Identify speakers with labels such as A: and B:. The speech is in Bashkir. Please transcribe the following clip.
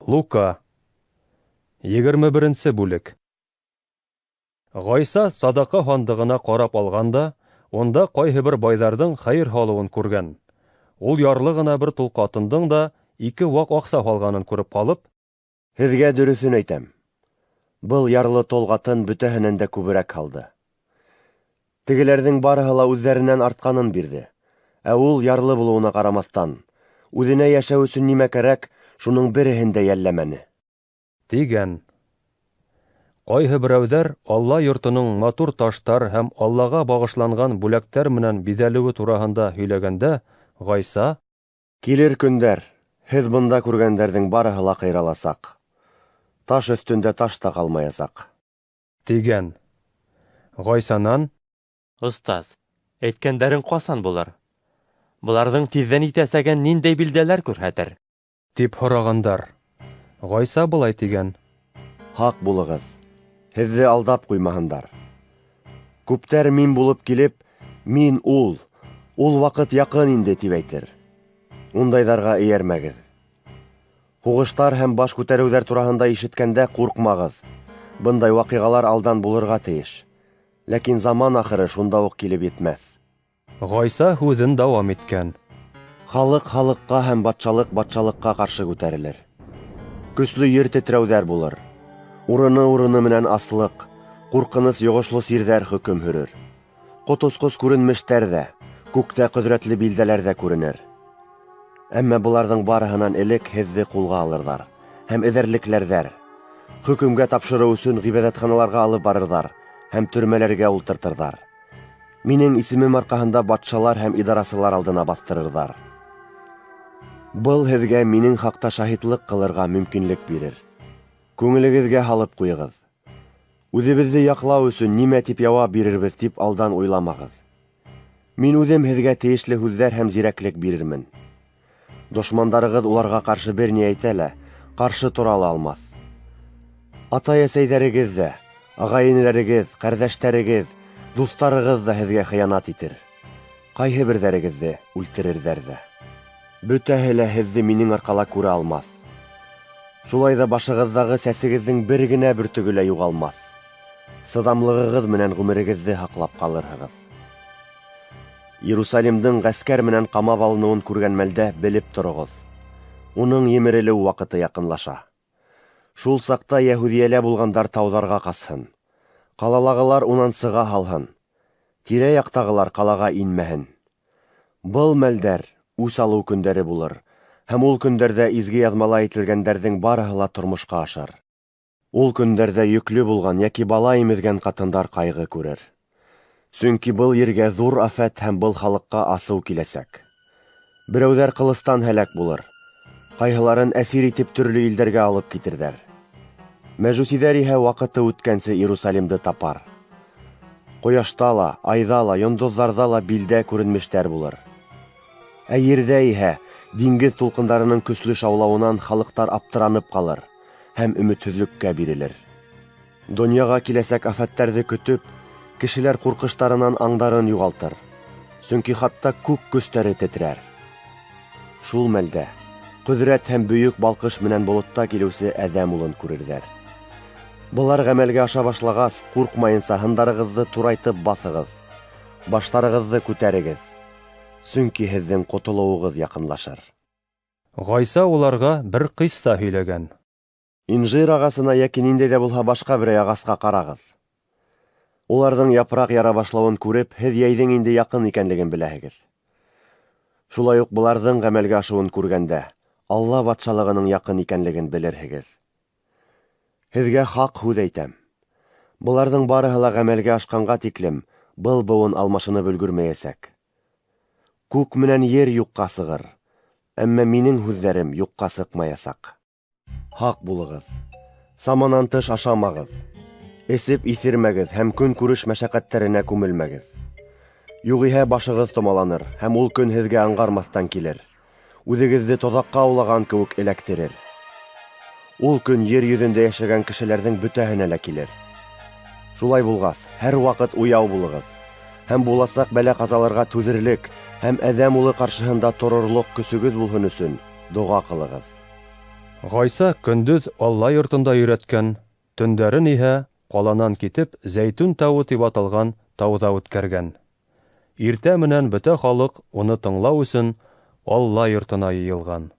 A: Лука. 21-нсе бүлек. Ғайса садаҡа һандығына ҡарап алған да, унда ҡайһы бер байҙарҙың хәйер һалыуын күргән. Ул ярлы ғына бер тол ҡатындың да ике ваҡ аҡса һалғанын күреп ҡалып,
B: Һеҙгә дөрөҫөн әйтәм: был ярлы тол ҡатын бөтәһенән дә күберәк һалды. Тегеләрҙең барыһы ла үҙҙәренән артҡанын бирҙе, ә ул ярлы булыуына ҡарамаҫтан, үҙенә йәшәү өсөн нимә кәрәк, шуның береһен дә йәлләмәне.
A: Тигән. Ҡайһы берәүҙәр Алла йортоноң матур таштар һәм Аллаға бағышланған бүләктәр менән биҙәлеүе тураһында һөйләгәндә, Ғайса:
B: Килер көндәр, һеҙ бында күргәндәрҙең барыһы ла ҡыйраласаҡ. Таш өҫтөндә таш та ҡалмаясаҡ.
A: Тигән. Ғайсанан:
C: Остаз, әйткәндәрең ҡасан булыр? Быларҙың тиҙҙән етәсәген ниндәй билдәләр күрһәтер?
A: Тип һорағандар. Ғайса былай тигән:
B: Һаҡ булығыҙ, һеҙҙе алдап ҡуймаһындар. Күптәр мин булып килеп, мин ул, ул ваҡыт яҡын инде, тип әйтер. Ундайҙарға эйәрмәгеҙ. Һуғыштар һәм баш күтәреүҙәр тураһында ишеткәндә ҡурҡмағыҙ. Бындай ваҡиғалар алдан булырға тейеш. Ләкин заман ахыры шунда уҡ килеп етмәҫ.
A: Ғайса һүҙен дауам иткән:
B: Халыҡ халыҡҡа һәм батшалыҡ батшалыҡҡа ҡаршы күтәрелер. Көслө ер тетрәүҙәр булыр. Урыны-урыны менән аслыҡ, ҡурҡыныс йоғошло сирҙәр хөкөм һөрөр. Ҡот осҡос күренештәр ҙә, күктә ҡөҙрәтле билдәләр ҙә күренер. Әммә быларҙың барыһынан элек һеҙҙе ҡулға алырҙар һәм эҙәрлекләрҙәр. Хөкөмгә тапшырыу өсөн ғибәҙәтханаларға алып барырҙар һәм төрмәләргә ултыртырҙар. Минең исемем арҡаһында батшалар һәм идарасылар алдына баҫтырырҙар. Был һеҙгә минең хаҡта шаһитлыҡ ҡылырға мөмкинлек бирер. Күңелегеҙгә һалып ҡуйығыҙ. Үҙебеҙҙе яҡлау өсөн нимә тип яуап бирербеҙ тип алдан уйламағыҙ. Мин үҙем һеҙгә тейешле һүҙҙәр һәм зирәклек бирермен. Дошмандарығыҙ уларға ҡаршы бер ни әйтә лә, ҡаршы тора ла алмаҫ. Атай-әсәйҙәрегеҙ ҙә, ағай-энеләрегеҙ, ҡәрҙәштәрегеҙ, дуҫтарығыҙ ҙа һеҙгә хыянат итер. Ҡайһы берҙәрегеҙҙе үлтерерҙәр ҙә. Бөтәһе лә һеҙҙе минең арҡала күрә алмаҫ. Шулай ҙа башығыҙҙағы сәсегеҙҙең бер генә бөртөгө лә юғалмаҫ. Сыҙамлығығыҙ менән ғүмерегеҙҙе һаҡлап ҡалырһығыҙ. Иерусалимдың ғәскәр менән ҡамап алыныуын күргән мәлдә белеп тороғоҙ: Уның емерелеү ваҡыты яҡынлаша. Шул саҡта Йәһүҙиәлә булғандар тауҙарға ҡасһын. Ҡалалағылар унан сыға һалһын. Тирә-яҡтағылар ҡалаға инмәһен. Был мәлдәр үс алыу көндәре булыр, һәм ул көндәрҙә изге яҙмала әйтелгәндәрҙең барыһы ла тормошҡа ашыр. Ул көндәрҙә йөклө булған йәки бала имеҙгән ҡатындар ҡайғы күрер. Сөнки был ергә ҙур афәт һәм был халыҡҡа асыу киләсәк. Берәүҙәр ҡылыстан һәләк булыр, ҡайһыларын әсир итеп төрлө илдәргә алып китерҙәр. Мәжүсиҙәр иһә ваҡыты үткәнсе Иерусалимды тапар. Ҡояшта ла, айҙа ла, йондоҙҙарҙа ла билдә күренештәр булыр. Ә ерҙә иһә диңгеҙ тулҡындарының көслө шаулауынан халыҡтар аптыранып ҡалыр һәм өмөтһөҙлөккә бирелер. Донъяға киләсәк афәттәрҙе көтөп, кешеләр ҡурҡыштарынан аңдарын юғалтыр. Сөнки хатта күк көстәре тетрәр. Шул мәлдә ҡөҙрәт һәм бөйөк балҡыш менән болотта килеүсе Әҙәм улын күрерҙәр. Былар ғәмәлгә аша башлағас, ҡурҡмайынса һындарығыҙҙы турайтып баҫығыҙ, баштарығыҙҙы күтәрегеҙ, сөнки һеҙҙең ҡотолоуығыҙ яҡынлашыр.
A: Ғайса уларға бер ҡисса һөйләгән.
B: Инжир ағасына йәки ниндәй ҙә булһа башҡа берәй ағасҡа ҡарағыҙ. Уларҙың япраҡ яра башлауын күреп, һеҙ йәйҙең инде яҡын икәнлеген беләһегеҙ. Шулай уҡ быларҙың ғәмәлгә ашыуын күргәндә, Алла батшалығының яҡын икәнлеген белерһегеҙ. Һеҙгә хаҡ һүҙ әйтәм: Быларҙың барыһы ла ғәмәлгә ашҡанға тиклем был быуын алмашынып өлгөрмәйәсәк. Күк менән ер юҡҡа сығыр, әммә минең һүҙҙәрем юҡҡа сыҡмаясаҡ. Һаҡ булығыҙ, саманан тыш ашамағыҙ, эсеп иҫермәгеҙ һәм көнкүреш мәшәҡәттәренә күмелмәгеҙ. Юғиһә башығыҙ томаланыр һәм ул көн һеҙгә аңғармаҫтан килер. Үҙегеҙҙе тоҙаҡҡа аулаған кеүек эләктерер. Ул көн ер йөҙөндә йәшәгән кешеләрҙең бөтәһенә лә килер. Шулай булғас, һәр ваҡыт уяу булығыҙ һәм буласаҡ бәлә-ҡазаларға түҙерлек һәм Әҙәм улы ҡаршыһында торорлоҡ көсөгөҙ булһын өсөн доға ҡылығыҙ.
A: Ғайса көндөҙ Алла йортонда өйрәткән, төндәрен иһә ҡаланан китеп Зәйтүн тауы тип аталған тауҙа үткәргән. Иртә менән бөтә халыҡ уны тыңлау өсөн Алла йортона йыйылған.